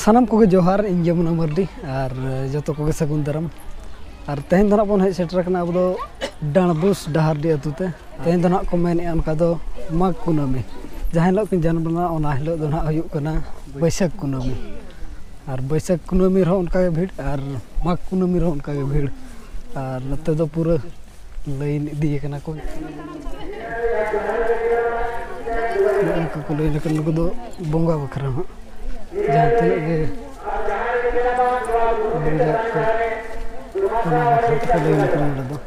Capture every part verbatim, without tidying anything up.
ᱥᱟᱱᱟᱢ ᱠᱚᱜᱮ ᱡᱚᱦᱟᱨ, ᱤᱧ ᱜᱮ ᱢᱩᱱᱟ ᱢᱟᱨᱰᱤ, ᱟᱨ ᱡᱚᱛᱚ ᱠᱚᱜᱮ ᱥᱟᱹᱜᱩᱱ ᱫᱟᱨᱟᱢ᱾ ᱟᱨ ᱛᱮᱦᱮᱧ ᱫᱚ ᱱᱟᱜ ᱵᱚᱱ ᱦᱮᱡ ᱥᱮᱴᱮᱨ ᱟᱠᱟᱱᱟ ᱟᱵᱚ ᱫᱚ ᱰᱟᱸᱰᱵᱩᱥ ᱰᱟᱦᱟᱨᱰᱤ ᱟᱹᱛᱩ ᱛᱮ᱾ ᱛᱮᱦᱮᱧ ᱫᱚ ᱱᱟᱜ ᱠᱚ ᱢᱮᱱᱮᱫᱼᱟ ᱚᱱᱠᱟ ᱫᱚ ᱢᱟᱜᱽ ᱠᱩᱱᱟᱹᱢᱤ, ᱡᱟᱦᱟᱸ ᱦᱤᱞᱳᱜ ᱠᱤᱱ ᱡᱟᱱᱟᱢ ᱞᱮᱱᱟ, ᱚᱱᱟ ᱦᱤᱞᱳᱜ ᱫᱚ ᱱᱟᱜ ᱦᱩᱭᱩᱜ ᱠᱟᱱᱟ ᱵᱟᱹᱭᱥᱟᱹᱠᱷ ᱠᱩᱱᱟᱹᱢᱤ᱾ ᱟᱨ ᱵᱟᱹᱭᱥᱟᱹᱠᱷ ᱠᱩᱱᱟᱹᱢᱤ ᱨᱮᱦᱚᱸ ᱚᱱᱠᱟ ᱜᱮ ᱵᱷᱤᱲ, ᱟᱨ ᱢᱟᱜᱽ ᱠᱩᱱᱟᱹᱢᱤ ᱨᱮᱦᱚᱸ ᱚᱱᱠᱟ ᱜᱮ ᱵᱷᱤᱲ᱾ ᱟᱨ ᱱᱚᱛᱮ ᱫᱚ ᱯᱩᱨᱟᱹ ᱞᱟᱹᱭᱤᱱ ᱤᱫᱤ ᱟᱠᱟᱱᱟ ᱠᱚ᱾ ᱱᱚᱜᱼᱚ ᱱᱚᱝᱠᱟ ᱠᱚ ᱞᱟᱹᱭᱤᱱ ᱟᱠᱟᱱᱟ, ᱱᱩᱠᱩ ᱫᱚ ᱵᱚᱸᱜᱟ ᱵᱟᱠᱷᱨᱟ ᱦᱟᱸᱜ᱾ ᱡᱟᱦᱟᱸ ᱛᱤᱱᱟᱹᱜ ᱜᱮ ᱵᱚᱸᱜᱟ ᱠᱚ, ᱚᱱᱟ ᱵᱟᱠᱷᱨᱟ ᱛᱮᱠᱚ ᱞᱟᱹᱭᱤᱱ ᱟᱠᱟᱱᱟ ᱱᱚᱰᱮ ᱫᱚ᱾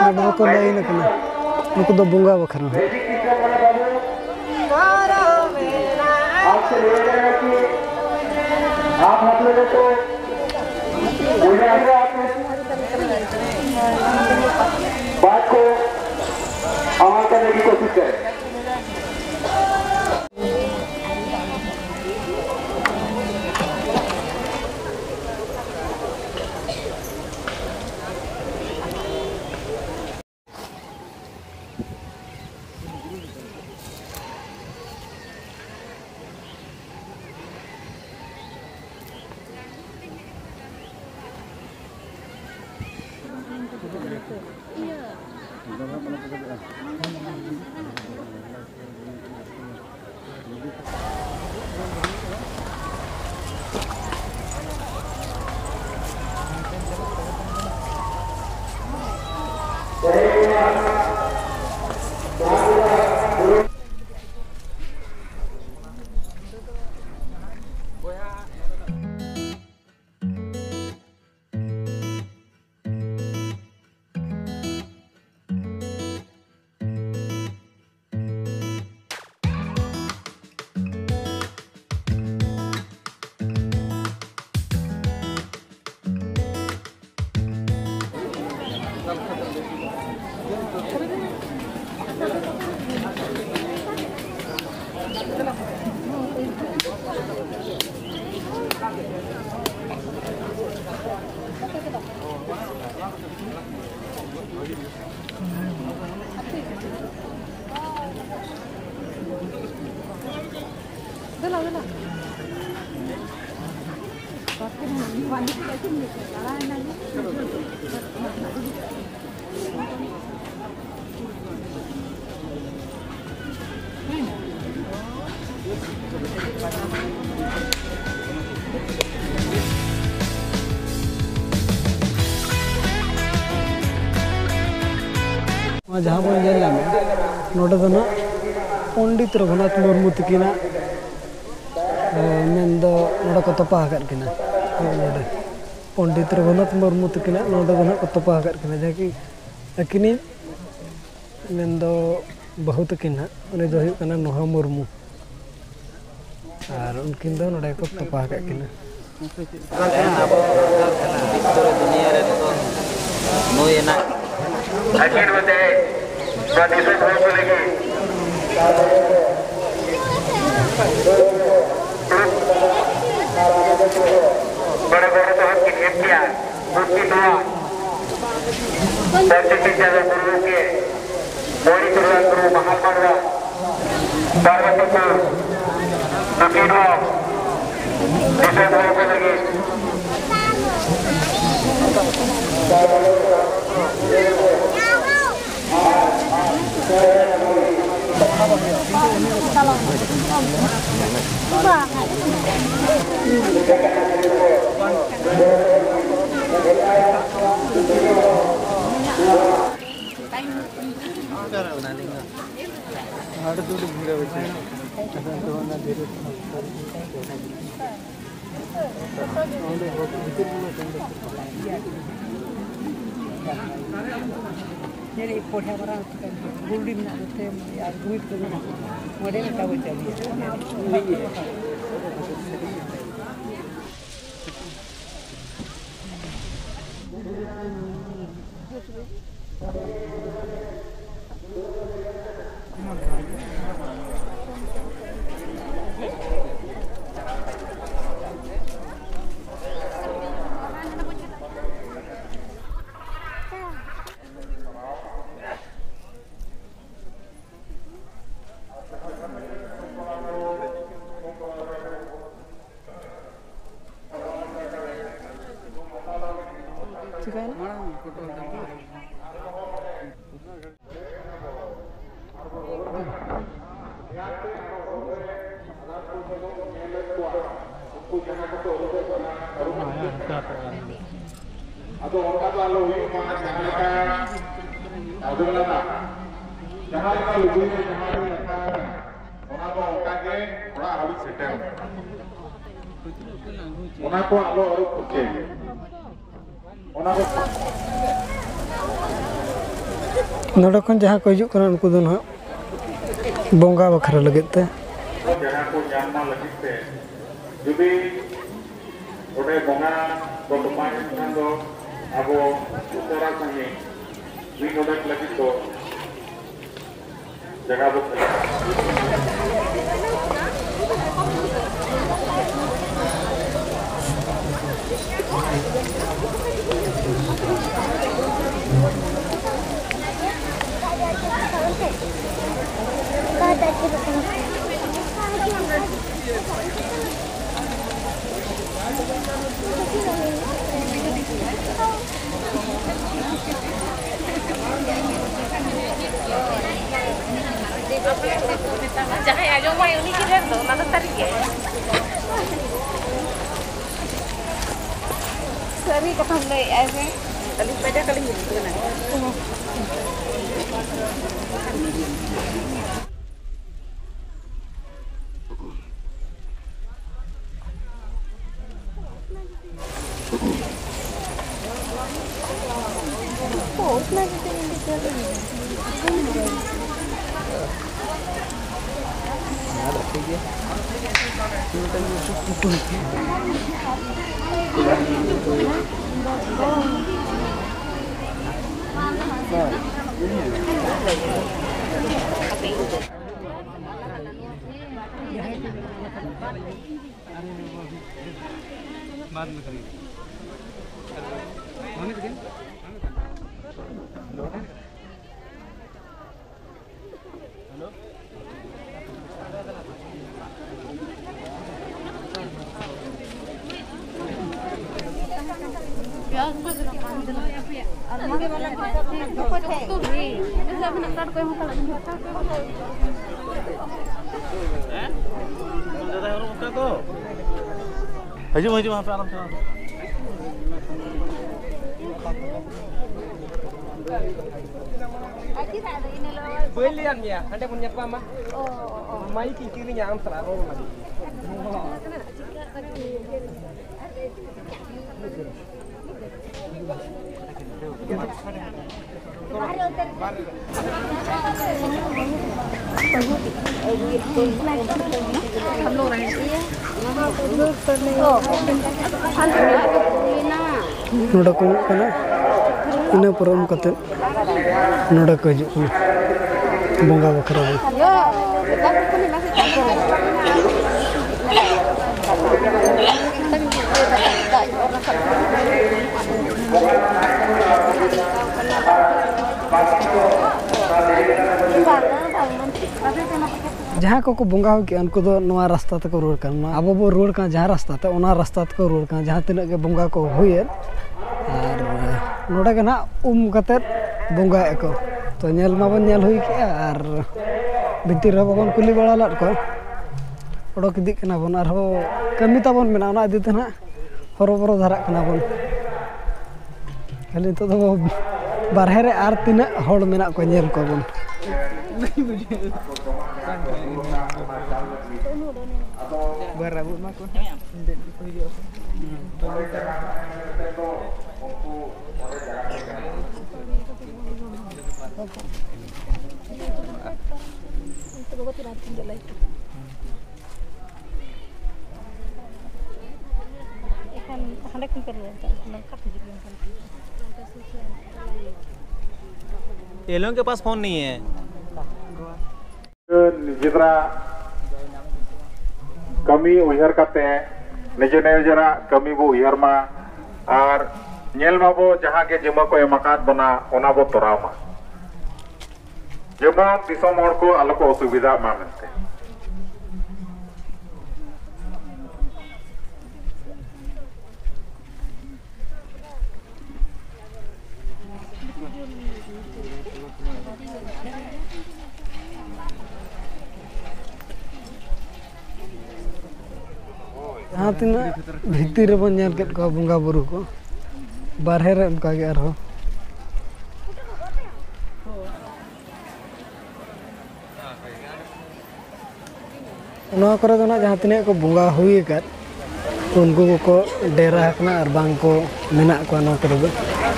ᱱᱚᱰᱮ ᱫᱚᱠᱚ ᱞᱟᱹᱭᱤᱱ ᱟᱠᱟᱱᱟ, ᱱᱩᱠᱩ ᱫᱚ ᱵᱚᱸᱜᱟ ᱵᱟᱠᱷᱨᱟ ᱦᱟᱸᱜ᱾ आपसे निवेदन है कि आप हम लोगों को उजागर बात को अमल करने की कोशिश करें। ᱱᱚᱣᱟ ᱡᱟᱦᱟᱸ ᱵᱚᱱ ᱧᱮᱞ ᱧᱟᱢᱮᱫᱼᱟ, ᱱᱚᱰᱮ ᱫᱚ ᱱᱟᱜ ᱯᱚᱱᱰᱤᱛ ᱨᱚᱜᱷᱩᱱᱟᱛᱷ ᱢᱩᱨᱢᱩ ᱛᱟᱹᱠᱤᱱᱟᱜ, ᱮ, ᱢᱮᱱᱫᱚ ᱱᱚᱰᱮ ᱠᱚ ᱛᱚᱯᱟ ᱟᱠᱟᱫ ᱠᱤᱱᱟ᱾ ᱦᱳᱭ, ᱱᱚᱰᱮ ᱯᱚᱱᱰᱤᱛ ᱨᱚᱜᱷᱩᱱᱟᱛᱷ ᱢᱩᱨᱢᱩ ᱛᱟᱹᱠᱤᱱᱟᱜ ᱱᱚᱰᱮ ᱫᱚ ᱱᱟᱜ ᱠᱚ ᱛᱚᱯᱟ ᱟᱠᱟᱫ ᱠᱤᱱᱟ, ᱡᱟᱦᱟᱸ ᱠᱤ ᱟᱹᱠᱤᱱᱤᱡ ᱢᱮᱱᱫᱚ ᱵᱟᱹᱦᱩ ᱛᱟᱹᱠᱤᱱ ᱦᱟᱸᱜ, ᱩᱱᱤ ᱫᱚ ᱦᱩᱭᱩᱜ ᱠᱟᱱᱟ ᱱᱚᱦᱟ ᱢᱩᱨᱢᱩ, ᱟᱨ ᱩᱱᱠᱤᱱ ᱫᱚ ᱱᱚᱰᱮ ᱠᱚ ᱛᱚᱯᱟ ᱟᱠᱟᱫ ᱠᱤᱱᱟ᱾ ᱛᱮᱦᱮᱧ ᱟᱵᱚ ᱵᱤᱥᱥᱚ ᱨᱮ ᱫᱩᱱᱤᱭᱟᱹ ᱨᱮ ᱱᱤᱛᱚᱜ ᱱᱩᱭ ᱮᱱᱟᱜ ᱟᱹᱠᱤᱱ ᱦᱚᱛᱮ ᱱᱚᱣᱟ ᱫᱤᱥᱚᱢ ᱦᱚᱲ ᱠᱚ ᱞᱟᱹᱜᱤᱫ ᱵᱟᱲᱮ ᱜᱚᱲᱚ ᱛᱚᱦᱚᱫ ᱠᱤᱱ ᱮᱢ ᱠᱮᱜᱼᱟ᱾ ᱩᱱᱠᱤᱱ ᱱᱚᱣᱟ ᱯᱟᱹᱨᱥᱤ ᱪᱤᱱᱛᱟᱹ ᱫᱚ ᱜᱩᱨᱩ ᱜᱚᱢᱠᱮ ᱯᱚᱱᱰᱤᱛ ᱨᱚᱜᱷᱩᱱᱟᱛᱷ ᱢᱩᱨᱢᱩ ᱢᱟᱦᱟᱞ ᱢᱟᱰᱣᱟ ᱫᱟᱨᱵᱟ ᱴᱩᱠᱩ ᱱᱩᱠᱤᱱ ᱦᱚᱸ ᱫᱤᱥᱚᱢ ᱦᱚᱲ ᱠᱚ ᱞᱟᱹᱜᱤᱫ ᱧᱮᱞ ᱯᱚᱲᱦᱟ ᱢᱟᱨᱟᱝ ᱜᱩᱞᱰᱤ ᱢᱮᱱᱟᱜ ᱫᱚ ᱛᱮ ᱟᱨ ᱜᱩᱢᱤᱫ ᱠᱚ ᱢᱮᱱᱟᱜ ᱫᱚ ᱚᱸᱰᱮ ᱞᱮᱠᱟ ᱵᱚ ᱪᱟᱹᱞᱩᱭᱟ᱾ ᱟᱫᱚ ᱚᱱᱠᱟ ᱫᱚ ᱟᱞᱚ ᱦᱩᱭᱩᱜ ᱢᱟ, ᱡᱟᱦᱟᱸ ᱞᱮᱠᱟ ᱟᱹᱜᱩ ᱞᱮᱱᱟ, ᱡᱟᱦᱟᱸ ᱞᱮᱠᱟ ᱞᱩᱜᱽᱲᱤ ᱨᱮ ᱡᱟᱦᱟᱸ ᱞᱮᱠᱟ ᱚᱱᱟ ᱫᱚ ᱚᱱᱠᱟ ᱜᱮ ᱚᱲᱟᱜ ᱦᱟᱹᱵᱤᱡ ᱥᱮᱴᱮᱨ᱾ ᱚᱱᱟ ᱠᱚ ᱟᱞᱚ ᱟᱹᱨᱩᱵ ᱯᱷᱟᱹᱨᱪᱟᱹᱭ ᱢᱮ᱾ ᱚᱱᱟ ᱠᱚ ᱱᱚᱰᱮ ᱠᱷᱚᱱ ᱡᱟᱦᱟᱸ ᱠᱚ ᱦᱤᱡᱩᱜ ᱠᱟᱱᱟ, ᱩᱱᱠᱩ ᱫᱚ ᱱᱟᱦᱟᱜ ᱵᱚᱸᱜᱟ ᱵᱟᱠᱷᱨᱟ ᱞᱟᱹᱜᱤᱫ ᱛᱮ᱾ ᱡᱟᱦᱟᱸ ᱠᱚ ᱧᱟᱢ ᱢᱟ ᱞᱟᱹᱜᱤᱫ ᱛᱮ, ᱡᱩᱫᱤ ᱚᱸᱰᱮ ᱵᱚᱸᱜᱟ ᱠᱚ ᱛᱚᱯᱟᱜ ᱮᱱ ᱠᱷᱟᱱ ᱫᱚ ᱟᱵᱚ ᱩᱥᱟᱹᱨᱟ ᱥᱟᱺᱦᱤᱡ ᱢᱤᱫ ᱰᱚᱸᱰᱮᱠ ᱞᱟᱹᱜᱤᱫ ᱫᱚ ᱡᱟᱭᱜᱟ ᱵᱚ ᱠᱷᱟᱹᱞᱤ᱾ ᱡᱟᱦᱟᱸᱭ ᱟᱸᱡᱚᱢᱟᱭ ᱩᱱᱤ ᱜᱮ ᱰᱷᱮᱨ ᱫᱚ, ᱚᱱᱟ ᱫᱚ ᱥᱟᱹᱨᱤ ᱜᱮ᱾ ᱥᱟᱹᱨᱤ ᱠᱟᱛᱷᱟᱢ ᱞᱟᱹᱭᱮᱜᱼᱟ ᱥᱮ? ᱟᱹᱞᱤᱧ ᱯᱟᱸᱡᱟ ᱠᱟᱹᱞᱤᱧ ᱦᱤᱡᱩᱜ ᱠᱟᱱᱟ᱾ प्याज को जरा पानी ᱦᱤᱡᱩᱜ ᱢᱮ, ᱦᱤᱡᱩᱜ ᱢᱮ, ᱦᱟᱯᱮ ᱟᱞᱚᱢ ᱪᱟᱞᱟᱜᱼᱟ᱾ ᱵᱟᱹᱧ ᱞᱟᱹᱭᱟᱫ ᱢᱮᱭᱟ, ᱦᱟᱸᱰᱮ ᱵᱚᱱ ᱧᱟᱯᱟᱢᱟ᱾ ᱢᱟᱭᱤᱠ ᱤᱧ ᱠᱤᱨᱤᱧᱟ ᱟᱢ ᱥᱟᱞᱟᱜ ᱨᱚᱲ ᱞᱟᱹᱜᱤᱫ᱾ ᱱᱚᱰᱮ ᱠᱚ ᱩᱢᱩᱜ ᱠᱟᱱᱟ, ᱤᱱᱟᱹ ᱯᱚᱨᱮ ᱩᱢ ᱠᱟᱛᱮᱫ ᱱᱚᱰᱮ ᱠᱚ ᱦᱤᱡᱩᱜ ᱠᱟᱱᱟ ᱵᱚᱸᱜᱟ ᱵᱟᱠᱷᱨᱟ ᱫᱚ᱾ ᱡᱟᱦᱟᱸ ᱠᱚᱠᱚ ᱵᱚᱸᱜᱟ ᱦᱩᱭ ᱠᱮᱜᱼᱟ, ᱩᱱᱠᱩ ᱫᱚ ᱱᱚᱣᱟ ᱨᱟᱥᱛᱟ ᱛᱮᱠᱚ ᱨᱩᱣᱟᱹᱲ ᱠᱟᱱᱟ᱾ ᱟᱵᱚ ᱵᱚ ᱨᱩᱣᱟᱹᱲ ᱠᱟᱱᱟ ᱡᱟᱦᱟᱸ ᱨᱟᱥᱛᱟ ᱛᱮ, ᱚᱱᱟ ᱨᱟᱥᱛᱟ ᱛᱮᱠᱚ ᱨᱩᱣᱟᱹᱲ ᱠᱟᱱᱟ, ᱡᱟᱦᱟᱸ ᱛᱤᱱᱟᱹᱜ ᱜᱮ ᱵᱚᱸᱜᱟ ᱠᱚ ᱦᱩᱭᱮᱱ᱾ ᱟᱨ ᱱᱚᱰᱮ ᱜᱮ ᱱᱟᱦᱟᱜ ᱩᱢ ᱠᱟᱛᱮᱫ ᱵᱚᱸᱜᱟᱭᱮᱫ ᱠᱚ᱾ ᱛᱚ, ᱧᱮᱞ ᱢᱟᱵᱚᱱ ᱧᱮᱞ ᱦᱩᱭ ᱠᱮᱜᱼᱟ, ᱟᱨ ᱵᱷᱤᱛᱤᱨ ᱨᱮᱦᱚᱸ ᱵᱟᱵᱚᱱ ᱠᱩᱞᱤ ᱵᱟᱲᱟ ᱞᱮᱫ ᱠᱚᱣᱟ᱾ ᱚᱰᱚᱠ ᱤᱫᱤᱜ ᱠᱟᱱᱟ ᱵᱚᱱ, ᱟᱨᱦᱚᱸ ᱠᱟᱹᱢᱤ ᱛᱟᱵᱚᱱ ᱢᱮᱱᱟᱜᱼᱟ, ᱚᱱᱟ ᱤᱫᱤ ᱛᱮ ᱱᱟᱦᱟᱜ ᱦᱚᱨᱚᱵᱚᱨᱚ ᱫᱷᱟᱨᱟᱜ ᱠᱟᱱᱟ ᱵᱚᱱ᱾ ᱠᱷᱟᱹᱞᱤ ᱱᱤᱛᱚᱜ ᱫᱚ ᱵᱟᱨᱦᱮ ᱨᱮ ᱟᱨ ᱛᱤᱱᱟᱹᱜ ᱦᱚᱲ ᱢᱮᱱᱟᱜ ᱠᱚᱣᱟ, ᱧᱮᱞ ᱠᱚᱣᱟ ᱵᱚᱱ᱾ ᱮᱱᱠᱷᱟᱱ ᱦᱟᱸᱰᱮ ᱠᱷᱚᱱ ᱯᱮ ᱨᱩᱣᱟᱹᱲ ᱪᱟᱞᱟᱜ ᱠᱟᱱᱟ, ᱚᱠᱟ ᱛᱮ ᱦᱤᱡᱩᱜ ᱜᱮᱭᱟ ᱮᱱᱠᱷᱟᱱ? ये लोगों के पास फोन नहीं है। ᱱᱤᱡᱮᱨᱟᱜ ᱠᱟᱹᱢᱤ ᱩᱭᱦᱟᱹᱨ ᱠᱟᱛᱮ, ᱱᱤᱡᱮ ᱱᱤᱡᱮᱨᱟᱜ ᱠᱟᱹᱢᱤ ᱵᱚ ᱩᱭᱦᱟᱹᱨ ᱢᱟ, ᱟᱨ ᱧᱮᱞ ᱢᱟᱵᱚ ᱡᱟᱦᱟᱸ ᱜᱮ ᱡᱤᱢᱟᱹ ᱠᱚ ᱮᱢ ᱟᱠᱟᱫ ᱵᱚᱱᱟ, ᱚᱱᱟ ᱵᱚ ᱛᱚᱨᱟᱣ ᱢᱟ᱾ ᱡᱮᱢᱚᱱ ᱫᱤᱥᱚᱢ ᱦᱚᱲ ᱠᱚ ᱟᱞᱚ ᱠᱚ ᱚᱥᱩᱵᱤᱫᱷᱟᱜ ᱢᱟ ᱢᱮᱱᱛᱮ᱾ ᱡᱟᱦᱟᱸ ᱛᱤᱱᱟᱹᱜ ᱵᱷᱤᱛᱤᱨ ᱨᱮᱵᱚᱱ ᱧᱮᱞ ᱠᱮᱫ ᱠᱚᱣᱟ ᱵᱚᱸᱜᱟ ᱵᱩᱨᱩ ᱠᱚ, ᱵᱟᱨᱦᱮ ᱨᱮ ᱚᱱᱠᱟ ᱜᱮ ᱟᱨᱦᱚᱸ᱾ ᱱᱚᱣᱟ ᱠᱚᱨᱮ ᱫᱚ ᱱᱟᱜ ᱡᱟᱦᱟᱸ ᱛᱤᱱᱟᱹᱜ ᱠᱚ ᱵᱚᱸᱜᱟ ᱦᱩᱭ ᱟᱠᱟᱫ, ᱩᱱᱠᱩ ᱠᱚᱠᱚ ᱰᱮᱨᱟ ᱟᱠᱟᱱᱟ ᱟᱨ ᱵᱟᱝ ᱠᱚ ᱢᱮᱱᱟᱜ ᱠᱚᱣᱟ ᱱᱚᱣᱟ ᱠᱚᱨᱮ ᱫᱚ᱾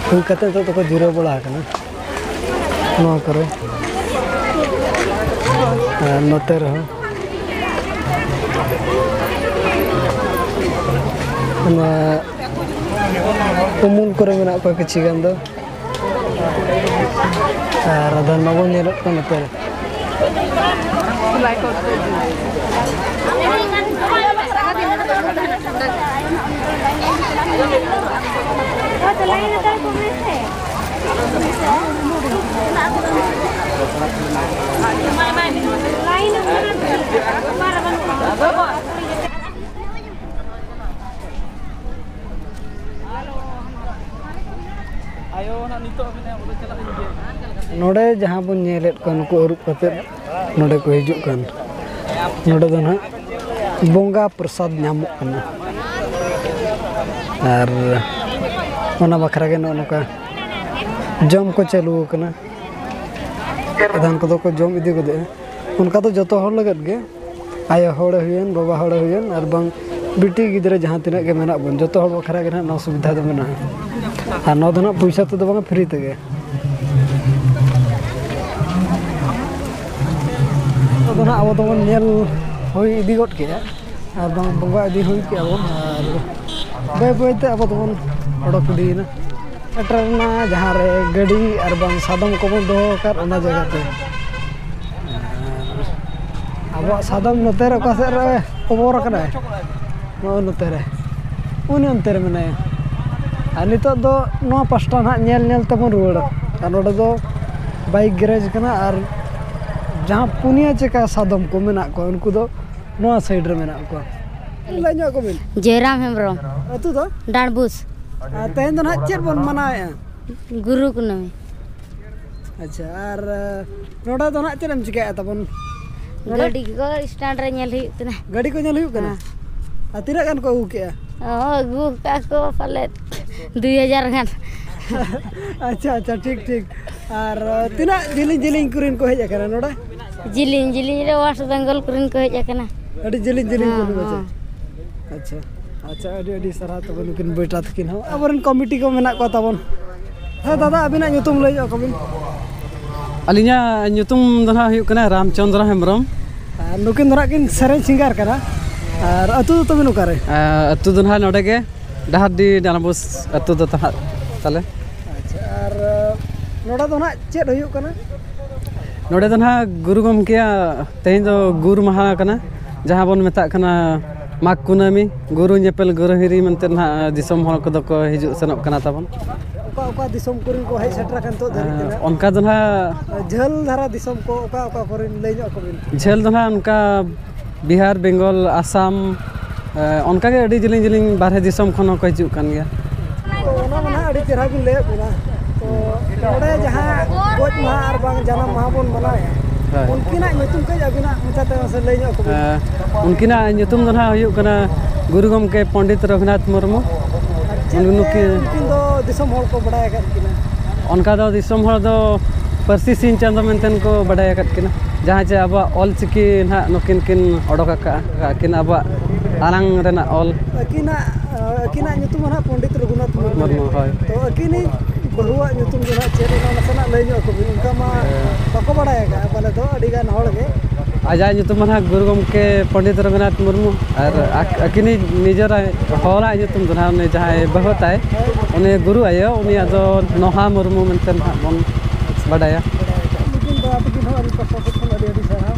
ᱦᱩᱭ ᱠᱟᱛᱮ ᱱᱤᱛᱚᱜ ᱫᱚᱠᱚ ᱡᱤᱨᱟᱹᱣ ᱵᱟᱲᱟ ᱟᱠᱟᱱᱟ ᱱᱚᱣᱟ ᱠᱚᱨᱮ᱾ ᱟᱨ ᱱᱚᱛᱮ ᱨᱮᱦᱚᱸ ᱱᱚᱣᱟ ᱩᱢᱩᱞ ᱠᱚᱨᱮ ᱢᱮᱱᱟᱜ ᱠᱚᱣᱟ ᱠᱤᱪᱷᱤ ᱜᱟᱱ ᱫᱚ᱾ ᱟᱨ ᱟᱫᱷᱟᱱ ᱢᱟᱵᱚᱱ ᱧᱮᱞᱮᱫ ᱠᱚᱣᱟ ᱱᱚᱛᱮ ᱨᱮ᱾ ᱱᱚᱰᱮ ᱡᱟᱦᱟᱸ ᱵᱚᱱ ᱧᱮᱞᱮᱫ ᱠᱚᱣᱟ, ᱱᱩᱠᱩ ᱟᱹᱨᱩᱵ ᱠᱟᱛᱮᱫ ᱱᱚᱰᱮ ᱠᱚ ᱦᱤᱡᱩᱜ ᱠᱟᱱ, ᱱᱚᱰᱮ ᱫᱚ ᱱᱟᱦᱟᱜ ᱵᱚᱸᱜᱟ ᱯᱨᱚᱥᱟᱫ ᱧᱟᱢᱚᱜ ᱠᱟᱱᱟ᱾ ᱟᱨ ᱚᱱᱟ ᱵᱟᱠᱷᱨᱟ ᱜᱮ ᱱᱚᱜᱼᱚ ᱱᱚᱝᱠᱟ ᱡᱚᱢ ᱠᱚ ᱪᱟᱹᱞᱩ ᱟᱠᱟᱱᱟ᱾ ᱟᱫᱷᱟᱱ ᱠᱚᱫᱚ ᱠᱚ ᱡᱚᱢ ᱤᱫᱤ ᱜᱚᱫᱮᱜᱼᱟ᱾ ᱚᱱᱠᱟ ᱫᱚ ᱡᱚᱛᱚ ᱦᱚᱲ ᱞᱟᱹᱜᱤᱫ ᱜᱮ, ᱟᱭᱳ ᱦᱚᱲᱮ ᱦᱩᱭᱮᱱ, ᱵᱟᱵᱟ ᱦᱚᱲᱮ ᱦᱩᱭᱮᱱ, ᱟᱨ ᱵᱟᱝ ᱵᱤᱴᱤ ᱜᱤᱫᱽᱨᱟᱹ ᱡᱟᱦᱟᱸ ᱛᱤᱱᱟᱹᱜ ᱜᱮ ᱢᱮᱱᱟᱜ ᱵᱚᱱ, ᱡᱚᱛᱚ ᱦᱚᱲ ᱵᱟᱠᱷᱨᱟ ᱜᱮ ᱱᱟᱦᱟᱜ ᱱᱚᱣᱟ ᱥᱩᱵᱤᱫᱷᱟ ᱫᱚ ᱢᱮᱱᱟᱜᱼᱟ᱾ ᱟᱨ ᱱᱚᱣᱟ ᱫᱚ ᱱᱟᱦᱟᱜ ᱯᱚᱭᱥᱟ ᱛᱮᱫᱚ ᱵᱟᱝᱟ, ᱯᱷᱨᱤ ᱛᱮᱜᱮ᱾ ᱱᱤᱛᱚᱜ ᱫᱚ ᱱᱟᱦᱟᱜ ᱟᱵᱚ ᱫᱚᱵᱚᱱ ᱧᱮᱞ ᱦᱩᱭ ᱤᱫᱤ ᱜᱚᱫ ᱠᱮᱜᱼᱟ, ᱟᱨ ᱵᱟᱝ ᱵᱚᱸᱜᱟ ᱤᱫᱤ ᱦᱩᱭ ᱠᱮᱜᱼᱟ ᱵᱚᱱ, ᱟᱨ ᱵᱟᱹᱭ ᱵᱟᱹᱭ ᱛᱮ ᱟᱵᱚ ᱫᱚᱵᱚᱱ ᱚᱰᱚᱠ ᱤᱫᱤᱭᱮᱱᱟ᱾ ᱥᱮᱴᱮᱨ ᱮᱱᱟ ᱡᱟᱦᱟᱸ ᱨᱮ ᱜᱟᱹᱰᱤ ᱟᱨ ᱵᱟᱝ ᱥᱟᱫᱚᱢ ᱠᱚᱵᱚᱱ ᱫᱚᱦᱚ ᱟᱠᱟᱫ, ᱚᱱᱟ ᱡᱟᱭᱜᱟ ᱛᱮ᱾ ᱟᱨ ᱟᱵᱚᱣᱟᱜ ᱥᱟᱫᱚᱢ ᱱᱚᱛᱮ ᱨᱮ ᱚᱠᱟ ᱥᱮᱫ ᱨᱮ ᱚᱵᱚᱨ ᱟᱠᱟᱱᱟᱭ? ᱱᱚᱜᱼᱚᱭ ᱱᱚᱛᱮ ᱨᱮ, ᱩᱱᱤ ᱚᱱᱛᱮ ᱨᱮ ᱢᱮᱱᱟᱭᱟ᱾ ᱟᱨ ᱱᱤᱛᱚᱜ ᱫᱚ ᱱᱚᱣᱟ ᱯᱟᱥᱴᱟ ᱱᱟᱦᱟᱜ ᱧᱮᱞ ᱧᱮᱞ ᱛᱮᱵᱚᱱ ᱨᱩᱣᱟᱹᱲᱟ᱾ ᱟᱨ ᱱᱚᱰᱮ ᱫᱚ ᱵᱟᱭᱤᱠ ᱜᱮᱨᱮᱡᱽ ᱠᱟᱱᱟ, ᱟᱨ ᱡᱟᱦᱟᱸ ᱯᱩᱱᱭᱟᱹ ᱪᱟᱠᱟ ᱥᱟᱫᱚᱢ ᱠᱚ ᱢᱮᱱᱟᱜ ᱠᱚᱣᱟ, ᱩᱱᱠᱩ ᱫᱚ ᱱᱚᱣᱟ ᱥᱟᱭᱤᱰ ᱨᱮ ᱢᱮᱱᱟᱜ ᱠᱚᱣᱟ᱾ ᱞᱟᱹᱭ ᱧᱚᱜ ᱠᱚ ᱵᱤᱱ᱾ ᱡᱚᱭᱨᱟᱢ ᱦᱮᱢᱵᱨᱚᱢ᱾ ᱟᱹᱛᱩ ᱫᱚ? ᱰᱟᱸᱰᱵᱩᱥ᱾ ᱟᱨ ᱛᱮᱦᱮᱧ ᱫᱚ ᱱᱟᱦᱟᱜ ᱪᱮᱫ ᱵᱚᱱ ᱢᱟᱱᱟᱣᱮᱫᱼᱟ? ᱜᱩᱨᱩ ᱠᱩᱱᱟᱹᱢᱤ᱾ ᱟᱪᱪᱷᱟ, ᱟᱨ ᱱᱚᱰᱮ ᱫᱚ ᱱᱟᱜ ᱪᱮᱫ ᱮᱢ ᱪᱤᱠᱟᱹᱭᱮᱫᱼᱟ ᱛᱟᱵᱚᱱ? ᱱᱚᱰᱮ ᱜᱟᱹᱰᱤ ᱠᱚ ᱥᱴᱮᱱᱰ ᱨᱮ ᱧᱮᱞ ᱦᱩᱭᱩᱜ ᱠᱟᱱᱟ᱾ ᱜᱟᱹᱰᱤ ᱠᱚ ᱧᱮᱞ ᱦᱩᱭᱩᱜ ᱠᱟᱱᱟ? ᱦᱮᱸ᱾ ᱟᱨ ᱛᱤᱱᱟᱹᱜ ᱜᱟᱱ ᱠᱚ ᱟᱹᱜᱩ ᱠᱮᱜᱼᱟ? ᱚ, ᱟᱹᱜᱩ ᱠᱟᱜ ᱠᱚ ᱯᱟᱞᱮᱫ ᱫᱩᱭ ᱦᱟᱡᱟᱨ ᱜᱟᱱ᱾ ᱟᱪᱪᱷᱟ, ᱟᱪᱪᱷᱟ, ᱴᱷᱤᱠ, ᱴᱷᱤᱠ᱾ ᱟᱨ ᱛᱤᱱᱟᱹᱜ ᱡᱤᱞᱤᱧ ᱡᱤᱞᱤᱧ ᱠᱚᱨᱮᱱ ᱠᱚ ᱦᱮᱡ ᱟᱠᱟᱱᱟ ᱱᱚᱰᱮ? ᱡᱤᱞᱤᱧ ᱡᱤᱞᱤᱧ ᱨᱮ ᱳᱭᱮᱥᱴ ᱵᱮᱝᱜᱚᱞ ᱠᱚᱨᱮᱱ ᱠᱚ ᱦᱮᱡ ᱟᱠᱟᱱᱟ᱾ ᱟᱹᱰᱤ ᱡᱤᱞᱤᱧ ᱡᱤᱞᱤᱧ ᱦᱮᱸ, ᱠᱚᱨᱮᱱ ᱠᱚ ᱦᱮᱡ᱾ ᱦᱮᱸ᱾ ᱟᱪᱪᱷᱟ, ᱟᱪᱪᱷᱟ, ᱟᱹᱰᱤ ᱟᱹᱰᱤ ᱥᱟᱨᱦᱟᱣ ᱛᱟᱵᱚᱱ ᱱᱩᱠᱤᱱ ᱵᱮᱴᱟ ᱛᱟᱹᱠᱤᱱ ᱦᱚᱸ, ᱟᱵᱚᱨᱮᱱ ᱠᱚᱢᱤᱴᱤ ᱠᱚ ᱢᱮᱱᱟᱜ ᱠᱚᱣᱟ ᱛᱟᱵᱚᱱ᱾ ᱦᱮᱸ ᱫᱟᱫᱟ, ᱟᱹᱵᱤᱱᱟᱜ ᱧᱩᱛᱩᱢ ᱞᱟᱹᱭ ᱧᱚᱜ ᱠᱚᱵᱤᱱ᱾ ᱟᱹᱞᱤᱧᱟᱜ ᱧᱩᱛᱩᱢ ᱫᱚ ᱱᱟᱦᱟᱜ ᱦᱩᱭᱩᱜ ᱠᱟᱱᱟ ᱨᱟᱢᱪᱚᱸᱫᱽᱨᱚ ᱦᱮᱢᱵᱨᱚᱢ᱾ ᱟᱨ ᱱᱩᱠᱤᱱ ᱫᱚ ᱱᱟᱦᱟᱜ ᱠᱤᱱ ᱥᱮᱨᱮᱧ ᱥᱤᱝᱜᱟᱨ ᱠᱟᱱᱟ᱾ ᱟᱨ ᱟᱹᱛᱩ ᱫᱚ ᱛᱟᱹᱵᱤᱱ ᱚᱠᱟᱨᱮ? ᱟᱨ ᱟᱹᱛᱩ ᱫᱚ ᱱᱟᱦᱟᱜ ᱱᱚᱰᱮ ᱜᱮ, ᱰᱟᱦᱟᱨᱰᱤ ᱰᱟᱱᱟᱵᱩᱥ ᱟᱹᱛᱩ ᱫᱚ ᱛᱟᱦᱟᱜ ᱛᱟᱞᱮ᱾ ᱟᱪᱪᱷᱟ, ᱟᱨ ᱱᱚᱰᱮ ᱫᱚ ᱱᱟᱦᱟᱜ ᱪᱮᱫ ᱦᱩᱭᱩᱜ ᱠᱟᱱᱟ? ᱱᱚᱰᱮ ᱫᱚ ᱱᱟᱦᱟᱜ ᱜᱩᱨᱩ ᱜᱚᱢᱠᱮᱭᱟᱜ ᱛᱮᱦᱮᱧ ᱫᱚ ᱜᱩᱨ ᱢᱟᱦᱟ ᱠᱟᱱᱟ, ᱡᱟᱦᱟᱸ ᱵᱚᱱ ᱢᱮᱛᱟᱜ ᱠᱟᱱᱟ ᱢᱟᱜᱽ ᱠᱩᱱᱟᱹᱢᱤ, ᱜᱩᱨᱩ ᱧᱮᱯᱮᱞ ᱜᱩᱨᱩ ᱦᱤᱨᱤ ᱢᱮᱱᱛᱮ ᱱᱟᱦᱟᱜ ᱫᱤᱥᱚᱢ ᱦᱚᱲ ᱠᱚᱫᱚ ᱠᱚ ᱦᱤᱡᱩᱜ ᱥᱮᱱᱚᱜ ᱠᱟᱱᱟ ᱛᱟᱵᱚᱱ᱾ ᱚᱠᱟ ᱚᱠᱟ ᱫᱤᱥᱚᱢ ᱠᱚᱨᱮᱱ ᱠᱚ ᱦᱮᱡ ᱥᱮᱴᱮᱨ ᱟᱠᱟᱱ ᱱᱤᱛᱚᱜ ᱫᱷᱟᱹᱨᱤᱡ ᱛᱮ ᱱᱟᱦᱟᱜ? ᱚᱱᱠᱟ ᱫᱚ ᱱᱟᱦᱟᱜ ᱡᱷᱟᱹᱞ ᱫᱷᱟᱨᱟ ᱫᱤᱥᱚᱢ ᱠᱚ ᱚᱠᱟ ᱚᱠᱟ ᱠᱚᱨᱮᱱ ᱞᱟᱹᱭ ᱧᱚᱜ ᱟᱠᱚ ᱵᱤᱱ? ᱡᱷᱟᱹᱞ ᱫᱚ ᱱᱟᱦᱟᱜ ᱚᱱᱠᱟ ᱵᱤᱦᱟᱨ, ᱵᱮᱝᱜᱚᱞ, ᱟᱥᱟᱢ, ᱮ, ᱚᱱᱠᱟᱜᱮ ᱟᱹᱰᱤ ᱡᱮᱞᱮᱧ ᱡᱮᱞᱮᱧ ᱵᱟᱨᱦᱮ ᱫᱤᱥᱚᱢ ᱠᱷᱚᱱ ᱦᱚᱸᱠᱚ ᱦᱤᱡᱩᱜ ᱠᱟᱱ ᱜᱮᱭᱟ᱾ ᱛᱚ ᱚᱱᱟ ᱢᱟ ᱱᱟᱦᱟᱜ ᱟᱹᱰᱤ ᱪᱮᱦᱨᱟ ᱵᱤᱱ ᱞᱟᱹᱭᱟᱫ ᱵᱚᱱᱟ᱾ ᱛᱚ ᱱᱚᱰᱮ ᱡᱟᱦᱟᱸ ᱜᱚᱡ ᱢᱟᱦᱟ ᱟᱨ ᱵᱟᱝ ᱡᱟᱱᱟᱢ ᱢᱟᱦᱟ ᱵᱚᱱ ᱢᱟᱱᱟᱣᱮᱫᱼᱟ, ᱦᱳᱭ᱾ ᱩᱱᱠᱤᱱᱟᱜ ᱧᱩᱛᱩᱢ ᱠᱟᱹᱡ ᱟᱹᱵᱤᱱᱟᱜ ᱢᱚᱪᱟᱛᱮ ᱢᱟᱥᱮ ᱞᱟᱹᱭ ᱧᱚᱜ ᱠᱚᱵᱤᱱ᱾ ᱮ, ᱩᱱᱠᱤᱱᱟᱜ ᱧᱩᱛᱩᱢ ᱫᱚ ᱱᱟᱦᱟᱜ ᱦᱩᱭᱩᱜ ᱠᱟᱱᱟ ᱜᱩᱨᱩ ᱜᱚᱢᱠᱮ ᱯᱚᱱᱰᱤᱛ ᱨᱚᱜᱷᱩᱱᱟᱛᱷ ᱢᱩᱨᱢᱩ᱾ ᱟᱨ ᱪᱮᱫ ᱛᱮ ᱱᱩᱠᱤᱱ ᱩᱱᱠᱤᱱ ᱫᱚ ᱫᱤᱥᱚᱢ ᱦᱚᱲ ᱠᱚ ᱵᱟᱲᱟᱭ ᱟᱠᱟᱫ ᱠᱤᱱᱟ? ᱚᱱᱠᱟ ᱫᱚ ᱫᱤᱥᱚᱢ ᱦᱚᱲ ᱫᱚ ᱯᱟᱹᱨᱥᱤ ᱥᱤᱧ ᱪᱟᱸᱫᱚ ᱢᱮᱱᱛᱮ ᱠᱚ ᱵᱟᱰᱟᱭ ᱟᱠᱟᱫ ᱠᱤᱱᱟ, ᱡᱟᱦᱟᱸ ᱪᱮ ᱟᱵᱚᱣᱟᱜ ᱚᱞ ᱪᱤᱠᱤ ᱱᱟᱦᱟᱜ ᱱᱩᱠᱤᱱ ᱠᱤᱱ ᱚᱰᱚᱠ ᱟᱠᱟᱫᱼᱟ, ᱟᱹᱠᱤᱱ ᱟᱵᱚᱣᱟᱜ ᱟᱲᱟᱝ ᱨᱮᱱᱟᱜ ᱚᱞ᱾ ᱟᱹᱠᱤᱱᱟᱜ, ᱟᱹᱠᱤᱱᱟᱜ ᱧᱩᱛᱩᱢ ᱫᱚ ᱱᱟᱦᱟᱜ ᱯᱚᱱᱰᱤᱛ ᱨᱚᱜᱷᱩᱱᱟᱛᱷ ᱢᱩᱨᱢᱩ᱾ ᱢᱩᱨᱢᱩ, ᱦᱳᱭ᱾ ᱛᱚ ᱟᱹᱠᱤᱱᱤᱡ ᱵᱟᱹᱦᱩᱣᱟᱜ ᱧᱩᱛᱩᱢ ᱫᱚ ᱱᱟᱦᱟᱜ ᱪᱮᱫ, ᱚᱱᱟ ᱱᱟᱥᱮᱱᱟᱜ ᱞᱟᱹᱭ ᱧᱚᱜ ᱟᱠᱚ ᱵᱤᱱ, ᱚᱱᱠᱟ ᱢᱟ ᱦᱮᱸ᱾ ᱵᱟᱠᱚ ᱵᱟᱲᱟᱭ ᱟᱠᱟᱫᱼᱟ ᱯᱟᱞᱮ ᱫᱚ ᱟᱹᱰᱤ ᱜᱟᱱ ᱦᱚᱲ ᱜᱮ᱾ ᱟᱡᱟᱜ ᱧᱩᱛᱩᱢ ᱢᱟ ᱱᱟᱦᱟᱜ ᱜᱩᱨᱩ ᱜᱚᱢᱠᱮ ᱯᱚᱱᱰᱤᱛ ᱨᱚᱜᱷᱩᱱᱟᱛᱷ ᱢᱩᱨᱢᱩ, ᱟᱨ ᱟᱠ-, ᱟᱹᱠᱤᱱᱤᱡ ᱱᱤᱡᱮᱨᱟᱜ ᱦᱚᱲᱟᱜ ᱧᱩᱛᱩᱢ ᱫᱚ ᱱᱟᱦᱟᱜ ᱩᱱᱤ ᱡᱟᱦᱟᱸᱭ ᱵᱟᱹᱦᱩ ᱛᱟᱭ, ᱩᱱᱤ ᱜᱩᱨᱩ ᱟᱭᱳ, ᱩᱱᱤᱭᱟᱜ ᱫᱚ ᱱᱚᱦᱟ ᱢᱩᱨᱢᱩ ᱢᱮᱱᱛᱮ ᱱᱟᱦᱟᱜ ᱵᱚᱱ ᱵᱟᱰᱟᱭᱟ᱾ ᱩᱱᱠᱤᱱ ᱫᱚ ᱟᱹᱰᱤ ᱟᱹᱰᱤ ᱥᱟᱨᱦᱟᱣ᱾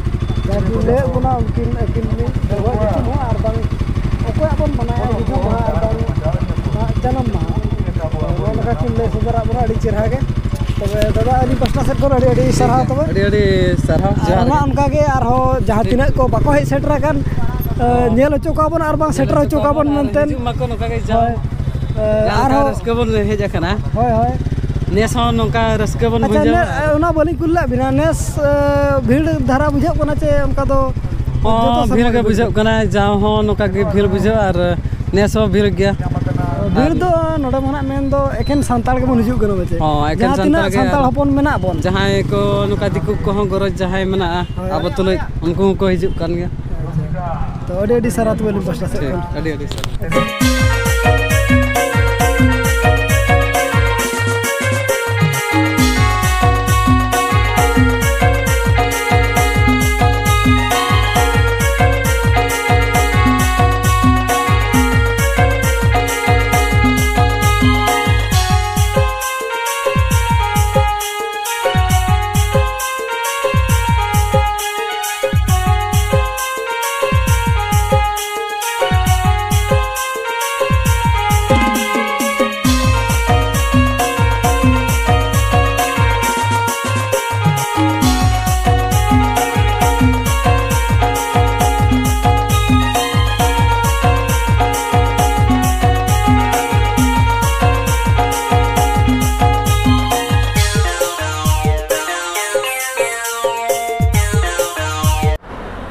ᱡᱟᱦᱟᱸ ᱠᱤᱱ ᱞᱟᱹᱭᱟᱫ ᱵᱚᱱᱟ, ᱩᱱᱠᱤᱱ ᱟᱹᱠᱤᱱ ᱢᱤᱫ ᱵᱟᱹᱦᱩᱣᱟᱜ ᱧᱩᱛᱩᱢ ᱦᱚᱸ ᱟᱨ ᱵᱟᱝ ᱚᱠᱚᱭᱟᱜ ᱵᱚᱱ ᱢᱟᱱᱟᱣᱟ, ᱜᱩᱡᱩᱜ ᱢᱟᱦᱟ ᱟᱨ ᱵᱟᱝ ᱡᱟᱱᱟᱢ ᱢᱟᱦᱟ᱾ ᱱᱚᱜᱼᱚ ᱱᱚᱝᱠᱟ ᱠᱤᱱ ᱞᱟᱹᱭ ᱥᱚᱫᱚᱨᱟᱫ ᱵᱚᱱᱟ, ᱟᱹᱰᱤ ᱪᱮᱦᱨᱟ ᱜᱮ᱾ ᱛᱚᱵᱮ ᱫᱟᱫᱟ, ᱟᱹᱞᱤᱧ ᱯᱟᱥᱴᱟ ᱥᱮᱫ ᱠᱷᱚᱱ ᱟᱹᱰᱤ ᱟᱹᱰᱤ ᱥᱟᱨᱦᱟᱣ ᱛᱚᱵᱮ᱾ ᱟᱹᱰᱤ ᱟᱹᱰᱤ ᱥᱟᱨᱦᱟᱣ, ᱟᱨ ᱡᱚᱦᱟᱨ ᱚᱱᱟ ᱜᱮ᱾ ᱚᱱᱠᱟ ᱜᱮ ᱟᱨᱦᱚᱸ ᱡᱟᱦᱟᱸ ᱴᱷᱤᱠ᱾ ᱛᱤᱱᱟᱹᱜ ᱠᱚ ᱵᱟᱠᱚ ᱦᱮᱡ ᱥᱮᱴᱮᱨ ᱟᱠᱟᱱ, ᱮ, ᱧᱮᱞ ᱦᱚᱪᱚ ᱠᱚᱣᱟ ᱵᱚᱱ ᱟᱨ ᱵᱟᱝ ᱥᱮᱴᱮᱨ ᱦᱚᱪᱚ ᱠᱚᱣᱟ ᱵᱚᱱ ᱢᱮᱱᱛᱮ᱾ ᱦᱤᱡᱩᱜ ᱢᱟᱠᱚ ᱱᱚᱝᱠᱟ ᱜᱮ ᱡᱟᱣ᱾ ᱦᱳᱭ᱾ ᱮ, ᱡᱟᱦᱟᱸ ᱞᱮᱠᱟ ᱟᱨᱦᱚᱸ ᱨᱟᱹᱥᱠᱟᱹ ᱵᱚᱱ ᱦᱮᱡ ᱟᱠᱟᱱᱟ᱾ ᱦᱳᱭ, ᱦᱳᱭ᱾ ᱱᱮᱥ ᱦᱚᱸ ᱱᱚᱝᱠᱟ ᱨᱟᱹᱥᱠᱟᱹ ᱵᱚᱱ ᱟᱪᱪᱷᱟ, ᱵᱩᱡᱷᱟᱹᱣᱟ᱾ ᱱᱮ-, ᱚᱱᱟ ᱵᱟᱹᱞᱤᱧ ᱠᱩᱞᱤ ᱞᱮᱫ ᱵᱤᱱᱟ, ᱱᱮᱥ, ᱮ, ᱵᱷᱤᱲ ᱫᱷᱟᱨᱟ ᱵᱩᱡᱷᱟᱹᱜ ᱠᱟᱱᱟ ᱪᱮ ᱚᱱᱠᱟ ᱫᱚ ᱦᱚᱸ, ᱡᱚᱛᱚ ᱵᱷᱤᱲ ᱥᱮᱨᱢᱟ ᱜᱮ ᱜᱮ ᱵᱩᱡᱷᱟᱹᱜ ᱠᱟᱱᱟ, ᱡᱟᱣ ᱦᱚᱸ ᱱᱚᱝᱠᱟ ᱜᱮ ᱵᱷᱤᱲ ᱵᱩᱡᱷᱟᱹᱜᱼᱟ ᱟᱨ ᱱᱮᱥ ᱦᱚᱸ ᱵᱷᱤᱲ ᱜᱮᱭᱟ᱾ ᱵᱷᱤᱲ ᱟᱨ ᱫᱚ ᱱᱚᱰᱮ ᱢᱟ ᱱᱟᱜ ᱢᱮᱱ ᱫᱚ ᱮᱠᱮᱱ ᱥᱟᱱᱛᱟᱲ ᱜᱮᱵᱚᱱ ᱦᱤᱡᱩᱜ ᱠᱟᱱᱟ ᱯᱟᱪᱮ᱾ ᱦᱚᱸ, ᱮᱠᱮᱱ ᱡᱟᱦᱟᱸ ᱛᱤᱱᱟᱹᱜ ᱥᱟᱱᱛᱟᱲ ᱜᱮ ᱥᱟᱱᱛᱟᱲ ᱟᱨ ᱦᱚᱯᱚᱱ ᱢᱮᱱᱟᱜ ᱵᱚᱱ᱾ ᱡᱟᱦᱟᱸᱭ ᱠᱚ ᱱᱚᱝᱠᱟ ᱫᱤᱠᱩ ᱠᱚᱦᱚᱸ ᱜᱚᱨᱚᱡᱽ ᱡᱟᱦᱟᱸᱭ ᱢᱮᱱᱟᱜᱼᱟ, ᱦᱳᱭ᱾ ᱟᱵᱚ ᱛᱩᱞᱩᱡ ᱩᱱᱠᱩ ᱦᱚᱸᱠᱚ ᱦᱤᱡᱩᱜ ᱠᱟᱱ ᱜᱮᱭᱟ᱾ ᱛᱚ, ᱟᱹᱰᱤ ᱟᱹᱰᱤ ᱥᱟᱨᱦᱟᱣ ᱛᱚᱵᱮ ᱟᱹᱞᱤᱧ ᱯᱟᱥᱴᱟ ᱥᱮᱫ ᱴᱷᱤᱠ, ᱠᱷᱚᱱ᱾ ᱟᱹᱰᱤ ᱟᱹᱰᱤ ᱥᱟᱨᱦᱟᱣ᱾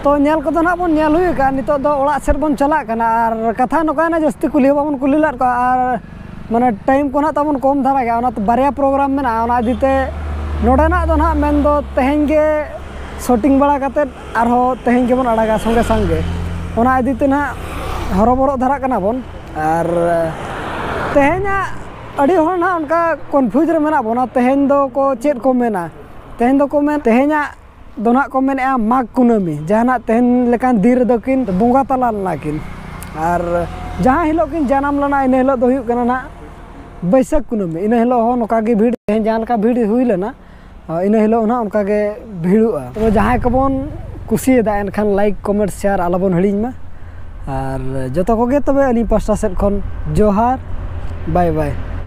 ᱛᱚ, ᱧᱮᱞ ᱠᱚᱫᱚ ᱱᱟᱜ ᱵᱚᱱ ᱧᱮᱞ ᱦᱩᱭ ᱟᱠᱟᱫᱼᱟ, ᱱᱤᱛᱚᱜ ᱫᱚ ᱚᱲᱟᱜ ᱥᱮᱫ ᱵᱚᱱ ᱪᱟᱞᱟᱜ ᱠᱟᱱᱟ᱾ ᱟᱨ ᱠᱟᱛᱷᱟ ᱱᱚᱝᱠᱟᱭᱮᱱᱟ, ᱡᱟᱹᱥᱛᱤ ᱠᱩᱞᱤ ᱦᱚᱸ ᱵᱟᱵᱚᱱ ᱠᱩᱞᱤ ᱞᱮᱫ ᱠᱚᱣᱟ, ᱟᱨ ᱢᱟᱱᱮ ᱴᱟᱭᱤᱢ ᱠᱚ ᱱᱟᱜ ᱛᱟᱵᱚᱱ ᱠᱚᱢ ᱫᱷᱟᱨᱟ ᱜᱮᱭᱟ, ᱚᱱᱟᱛᱮ ᱵᱟᱨᱭᱟ ᱯᱨᱳᱜᱨᱟᱢ ᱢᱮᱱᱟᱜᱼᱟ, ᱚᱱᱟ ᱤᱫᱤ ᱛᱮ ᱱᱚᱰᱮᱱᱟᱜ ᱫᱚ ᱱᱟᱜ ᱢᱮᱱ ᱫᱚ ᱛᱮᱦᱮᱧ ᱜᱮ ᱥᱩᱴᱤᱝ ᱵᱟᱲᱟ ᱠᱟᱛᱮᱫ ᱟᱨᱦᱚᱸ ᱛᱮᱦᱮᱧ ᱜᱮᱵᱚᱱ ᱟᱲᱟᱜᱟ ᱥᱚᱸᱜᱮ ᱥᱟᱝ ᱜᱮ, ᱚᱱᱟ ᱤᱫᱤ ᱛᱮ ᱱᱟᱜ ᱦᱚᱨᱚᱵᱚᱨᱚᱜ ᱫᱷᱟᱨᱟᱜ ᱠᱟᱱᱟ ᱵᱚᱱ᱾ ᱟᱨ ᱛᱮᱦᱮᱧᱟᱜ ᱟᱹᱰᱤ ᱦᱚᱲ ᱱᱟᱜ ᱚᱱᱠᱟ ᱠᱚᱱᱯᱷᱤᱭᱩᱡᱽ ᱨᱮ ᱢᱮᱱᱟᱜ ᱵᱚᱱᱟ, ᱛᱮᱦᱮᱧ ᱫᱚ ᱠᱚ ᱪᱮᱫ ᱠᱚ ᱢᱮᱱᱟ, ᱛᱮᱦᱮᱧ ᱫᱚᱠᱚ ᱢᱮᱱ, ᱛᱮᱦᱮᱧᱟᱜ ᱫᱚ ᱱᱟᱦᱟᱜ ᱠᱚ ᱢᱮᱱᱮᱫᱼᱟ ᱢᱟᱜᱽ ᱠᱩᱱᱟᱹᱢᱤ, ᱡᱟᱦᱟᱱᱟᱜ ᱛᱮᱦᱮᱧ ᱞᱮᱠᱟᱱ ᱫᱤᱱ ᱨᱮᱫᱚ ᱠᱤᱱ ᱵᱚᱸᱜᱟ ᱛᱟᱞᱟ ᱞᱮᱱᱟ ᱠᱤᱱ᱾ ᱟᱨ ᱡᱟᱦᱟᱸ ᱦᱤᱞᱳᱜ ᱠᱤᱱ ᱡᱟᱱᱟᱢ ᱞᱮᱱᱟ, ᱤᱱᱟᱹ ᱦᱤᱞᱳᱜ ᱫᱚ ᱦᱩᱭᱩᱜ ᱠᱟᱱᱟ ᱱᱟᱦᱟᱜ ᱵᱟᱹᱭᱥᱟᱹᱠᱷ ᱠᱩᱱᱟᱹᱢᱤ᱾ ᱤᱱᱟᱹ ᱦᱤᱞᱳᱜ ᱦᱚᱸ ᱱᱚᱝᱠᱟ ᱜᱮ ᱵᱷᱤᱲ, ᱛᱮᱦᱮᱧ ᱡᱟᱦᱟᱸ ᱞᱮᱠᱟ ᱵᱷᱤᱲ ᱦᱩᱭ ᱞᱮᱱᱟ, ᱤᱱᱟᱹ ᱦᱤᱞᱳᱜ ᱦᱚᱸ ᱱᱟᱦᱟᱜ ᱚᱱᱠᱟ ᱜᱮ ᱵᱷᱤᱲᱚᱜᱼᱟ᱾ ᱛᱚᱵᱮ ᱡᱟᱦᱟᱸᱭ ᱠᱚᱵᱚᱱ ᱠᱩᱥᱤᱭᱟᱫᱟ, ᱮᱱᱠᱷᱟᱱ ᱞᱟᱭᱤᱠ, ᱠᱚᱢᱮᱱᱴ, ᱥᱮᱭᱟᱨ ᱟᱞᱚᱵᱚᱱ ᱦᱤᱲᱤᱧ ᱢᱟ᱾ ᱟᱨ ᱡᱚᱛᱚ ᱠᱚᱜᱮ ᱛᱚᱵᱮ ᱟᱹᱞᱤᱧ ᱯᱟᱥᱴᱟ ᱥᱮᱫ ᱠᱷᱚᱱ ᱡᱚᱦᱟᱨ, ᱵᱟᱭ ᱵᱟᱭ᱾